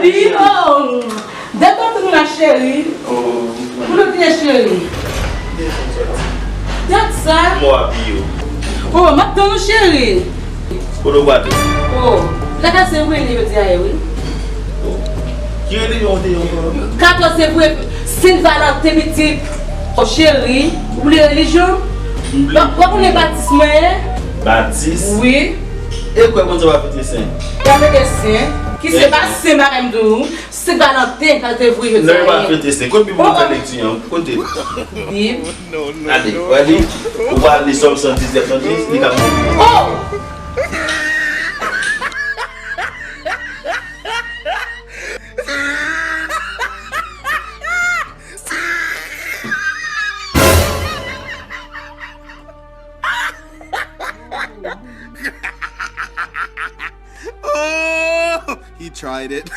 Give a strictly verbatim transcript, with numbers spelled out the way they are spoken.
Yo! Dat w ap tann la, cheri. Kote w te ye, cheri? Dat sa? Mwen ap yo. Oh, m ap tann ou, cheri. Kote w prale? Oh, lakay se rele yo di a ye, wi. Ki relijyon w te ye ankò? Katòz se vre, Sen Valanten, pitit. Oh, cheri, ou vle relijyon? Ou pa konnen batis mwen ye? Batis? Wi. E kwè Bondye pa fete sen? Pa fete sen. Ki se pa sen, bagay m di w. Sen Valanten, katòz se vre, yo di a ye. Non, yo pa fete sen. Kote Bib ou fè lekti an? Kote? Bib. Gade, w a li, ou pa li Sòm san diznèf nan dis, li ka monte. Oh! Oh, he tried it.